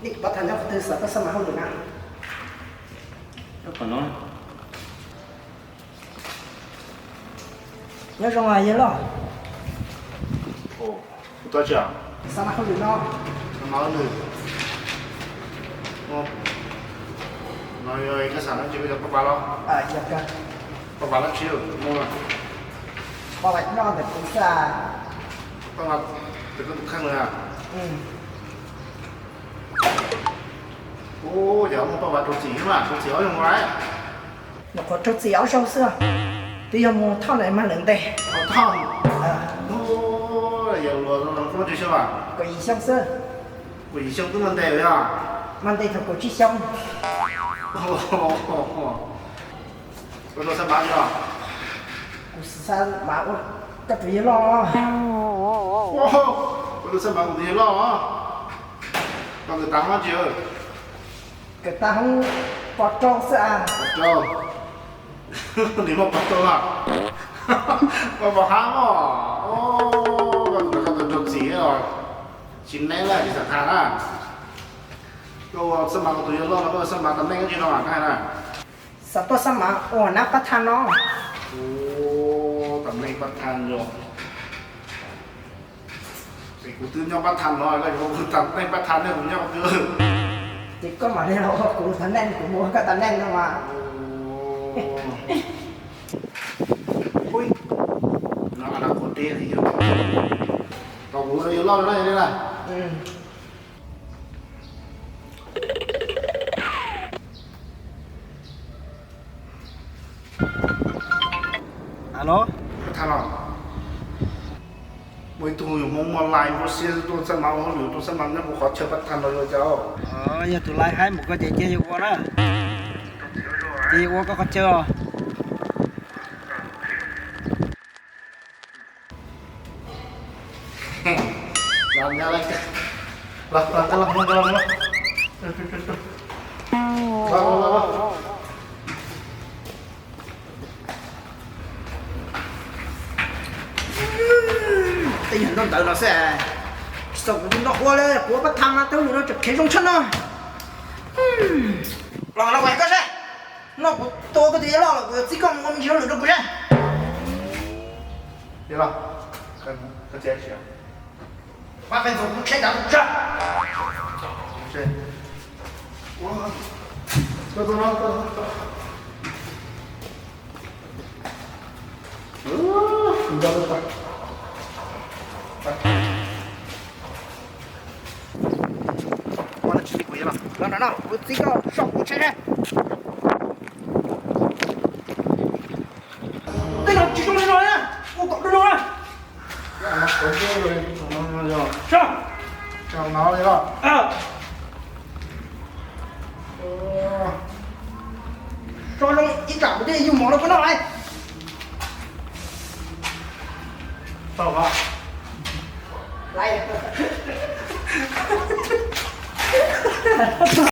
Nej kuv pab tham nyob qhov twg, xav tuaj xab mav hauj lwm na. Nyob zoo yawg loj. Xab mav hauj lwm no. Xab mav hauj lwm no, koj xav no ces koj cov paj pas los? Paj pas dab tsi muaj? Paj pas nyob ntawm kuv xwb. Paj pas ntawm koj tus kheej los? Ub, yog muaj paj pas rau txim mas rau txim ob zaug mas. Nyuam qhuav rau txim ob zaug xwb, twb yog mus thauj na mag lawv ntes. Thauj? Yog luag koj muaj tsawg xyoo? Kaum yim xyoo xwb. Kaum yim xyoo twb mag ntes lawm yog? Mag ntes thaum kaum tsib xyoo. Koj tuaj xab mav li los? Kuv xav mav ua koj tus yawg loj. Koj tuaj xab mav kuv tus yawg loj os. Koj kawm tag hoob dab tsi? Kawm tag hoob pov rau xwb as. Pov rau? Nws muaj pov rau los? Muaj pov hab os. Koj tus rau txim os. Tsis neb lawm tsis xav tham na. Koj ua xab mav kuv tus yawg loj no koj xab mav tam neej dab tsi no mas koj hais na? Xav tuaj xab mav ua nab pab tham no. Tam neej pab tham yog. Es kuv twb nyob pab tham no, koj yuav ua kuv tam neej pab tham ne, kuv nyob twg? Ces koj mam li los ua kuv tam neej, kuv mus ua koj tam neej no mas. No a la kuv teb li yog, kom kuv yuav loj no li na. Alo, pab tham los? Muaj ib tug yog Hmoob Muaj Lais npua siab tuaj xab mav ua hauj lwm, tuaj xab mav nyob kuv qhov chaw pab tham los yuav cas? Yog tus lais haib npaum koj ces cia yuav ua na. Ces yuav ua koj qhov chaw os. Tej yam nroj ntawd no xwb, tsis txog kuv tus nroj ua li, kuv ua pab tham mas tej hauj lwm no tseem khev zoo tshaj no. Los no kuv hais koj saib, no kuv tua koj tus yawg loj los kuv yuav txib koj mus ua me ntsis hauj lwm rau kuv saib. Yawg loj, koj txiav tsis? Pab feem xwm kuv tsheb dav kuv tsa. Los no kuv txib koj so kuv tsheb seb. Tej no tsis zoo li no na, ua kom dua no na. So, so zoo ib tsam kuv thiaj yug mov rau koj noj lauj. Tau.